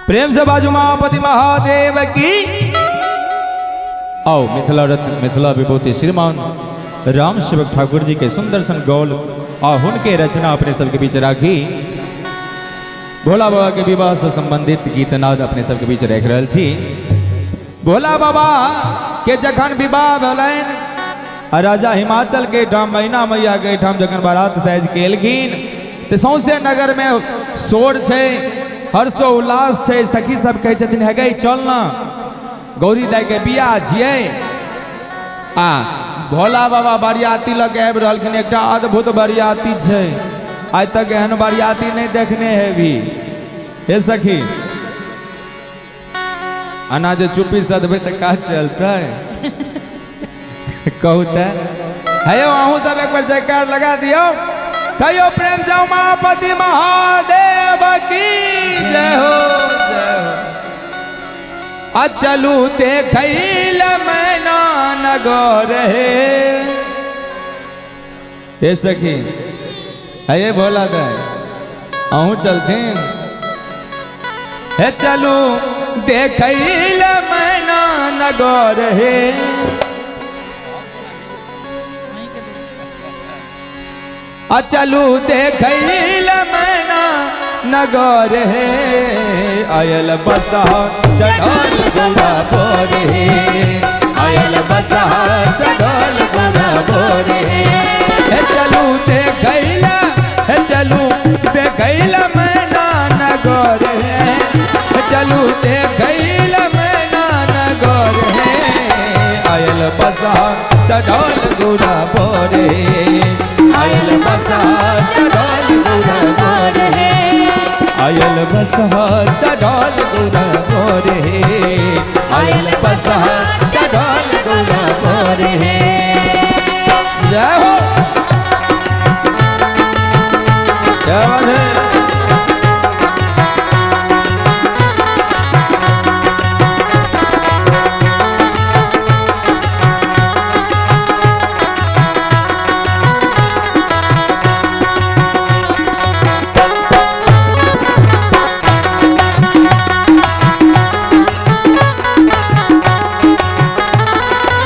प्रेम से बाजू महापति महादेव की। आओ मिथिला रत्न मिथिला विभूति श्रीमान राम सेवक ठाकुर जी के सुंदर सन गौल आ हुनके रचना अपने सबके बीच राखी। भोला बाबा के विवाह से संबंधित गीतनाद अपने सबके बीच राखि रहल छी। भोला बाबा के जखन विवाह भेलनि आ राजा हिमाचल के ठाम मैना मैया के ठाम जखन बारात साइज के एलखिन तऽ सौंसे नगर में शोर छै, हर्षो उल्लास छै। सखी सब कहै छथिन हे गई चल ना, गौरी दाई के बियाह छियै। आ भोला बाबा बरियाती लऽ के आबि रहलखिन। एकटा अद्भुत बरियाती छै, आइ तक एहन बरियाती नहि देखने हेबी। हे सखी, अना जे चुप्पी सधबै तऽ काज चलतै? कहू तऽ। हे यौ, अहूँ सब एक बेर जयकार लगा दियौ, कहियो प्रेम से उमापति महादेव की जय हो, जय हो। आ चलू देखैल मैना नगर हे। हे सखी, हे भोला दाई, अहूँ चलथिन। हे चलू देखैल मैना नगर हे। आ चलू देखैल मैना नगर हे। आयल बसा चढ़ल गोरा बोर हे। आयल बसा चढ़ल गोरा बोर हे। हे चलू देखैल, हे चलू देखैल मैना नगर हे। हे चलू देखैल मैना नगर हे। आयल बसा चढ़ल गोरा बोर हे। आयल बसा चढ़ल गोरा बोर हे। आयल बसा चढ़ल गोरा बोर हे। आयल बसा चढ़ल गोरा बोर हे। जय हो, क्या बात है।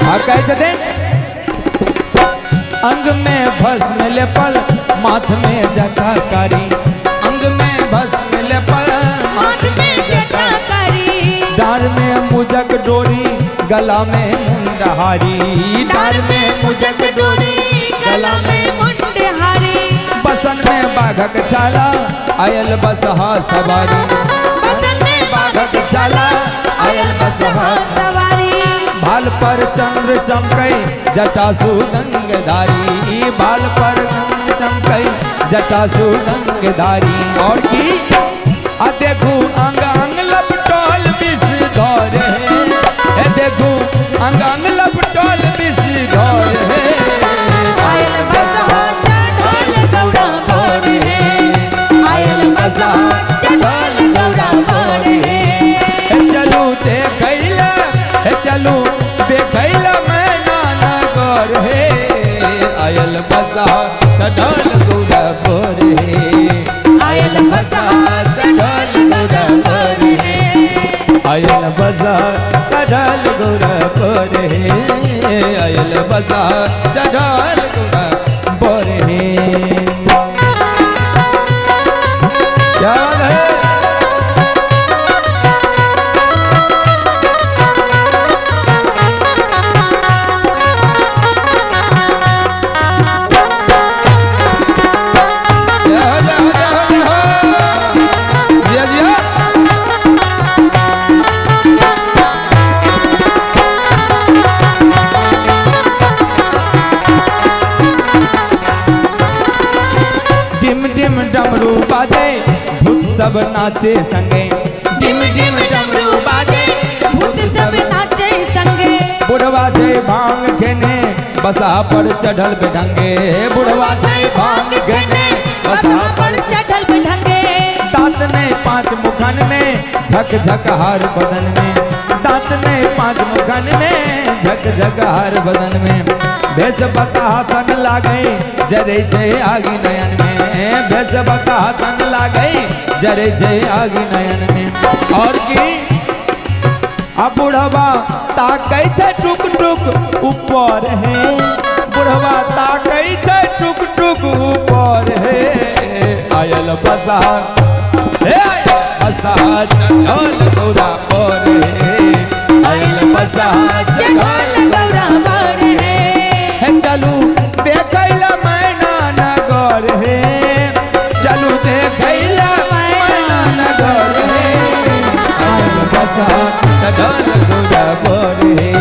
आ कहै छथिन अंग में भस्म लेपल, माथ में जटा कारी। अंग में भस्म लेपल, माथ में जटा कारी। डार में मुजक डोरी, गला में मुंडहारी। डार में मुजक डोरी, गला में मुंडहारी। बसन में बाघक छाला, आयल बसहा सवारी। बसन में बाघक छाला, आयल बसहा सवारी। भाल पर चंद्र चमकै, जटा सुगंगधारी। भाल पर चंद्र चमकै, जटा सुगंगधारी। और की आ देखू अंग अंग लपटोल विष धर हे। हे देखू अंग अंग लपटोल विष धर हे। आयल बसहा चढ़ल गौरा बोर हे। आयल बसहा चढ़ल गौरा बोर हे। हे चलू देखैल, हे चलू देखैल मैना नगर हे। आयल बसा चढ़ल गौरा बोर हे। आयल बसहा चढ़ल गौरा बोर हे। आयल बसा चढ़ल गौरा बोर हे। आयल बसा चढ़ल गौरा बोर हे। क्या बात है। जय हो, जय हो, जय हो, जय हो। जिया, जिया। डिम डिम डमरू बाजे, भूत सब नाचे संगे। डिम डिम डमरू बाजे, भूत सब नाचे संगे। बुढ़वा छै भांग खेने, बसा पर चढ़ल बेढंगे। बुढ़वा छै भांग खेने, बसा बसहा पर चढ़ल बेढंगे। दांत ने पांच मुखन में, झक झक हर बदन में। दांत ने पांच मुखन में, झक झक हर बदन में। भेष बतासन लागै जरै छै आगि नयन में, भेष बतासन लागै जरै छै आगि नयन में। और की आ बुढ़वा ताकै छै टुक टुक ऊपर हे, बुढ़वा ताकै छै टुक टुक ऊपर हे। आयल बसा हे, आयल बसा चढ़ल गौरा पर हे, आयल बसा चढ़ल गौरा पर हे। हे चलू देखैला मैना नगर हे, चलू देखैला मैना नगर हे। आयल बसा चढ़ल गौरा पर हे,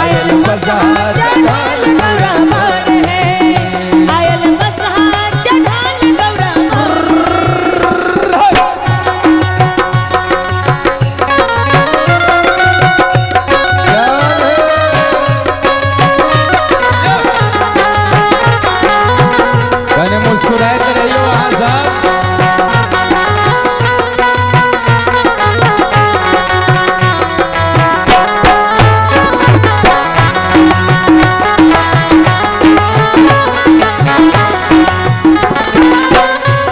आयल बसा चढ़ल गौरा पर हे, आयल बसहा चढ़ल गौरा पर। कने मुस्कुराइत रहियो अहाँ सब।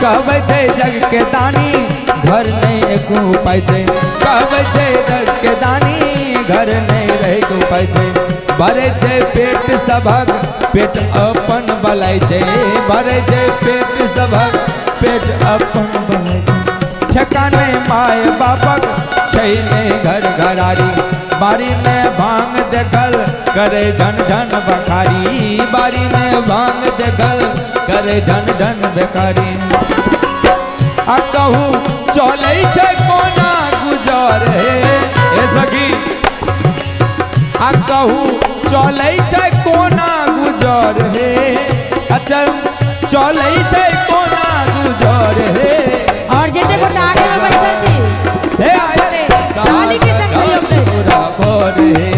कहबै छै जग के दानी घर नहि एको उपाय छै, कहबै छै जग के दानी घर नहि रहै के उपाय छै। भरै छै पेट सभक पेट अपन बलाय छै, भरै छै पेट सभक पेट अपन बलाय छै। ठेकाने my बापक छै नहि घर घरारी, बाड़ी में भांग देखल करे ढन ढन बखारी, बाड़ी में भांग देखल करे ढन ढन बेकारी। आ कहू चलै छै कोना गुजर हे, हे सखी, आ कहू चलै छै कोना गुजर हे, अच्छा चलै छै कोना गुजर हे। और जते गोटा आगे में बैसल छी हे आयल ताली के संग सहयोग दैत। गौरा पर हे,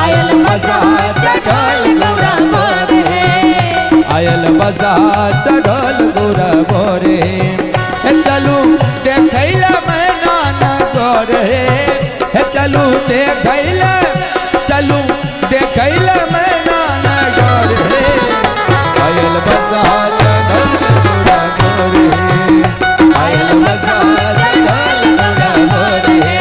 आयल बसहा चढ़ल गौरा पर हे, आयल बसा चढ़ल गौरा पर हे। हे चलू देखैला मैना नगर हे, हे चलू देखैला, चलू देखैला मैना नगर हे। आयल बसा चढ़ल गौरा पर हे, आयल बसा चढ़ल गौरा पर हे,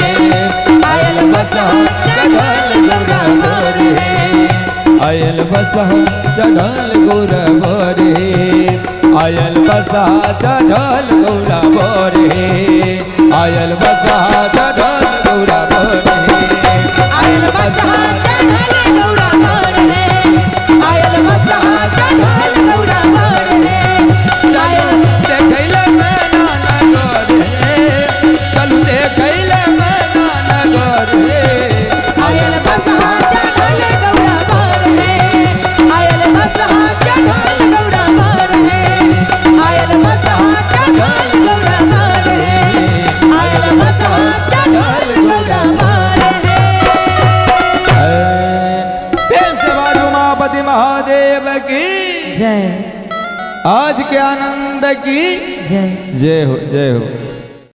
आयल बसा चढ़ल गौरा पर हे, आयल बसा चढ़ल गौरा पर हे, आयल बसा चढ़ल गौरा पर हे, आयल बसा चढ़ल गौरा पर हे, आयल बसहा चढ़ल गौरा पर हे, आयल बसहा चढ़ल गौरा पर हे। चलू देखैला मैना नगर हे, चलू देखैला मैना नगर हे। आयल बसहा चढ़ल गौरा पर हे, आयल बसहा चढ़ल गौरा पर हे, आयल बसहा चढ़ल गौरा पर हे, आयल बसहा चढ़ल गौरा पर हे। प्रेम से बाजू उमापति महादेव की जय। आज के आनंद की जय। जय हो, जय हो।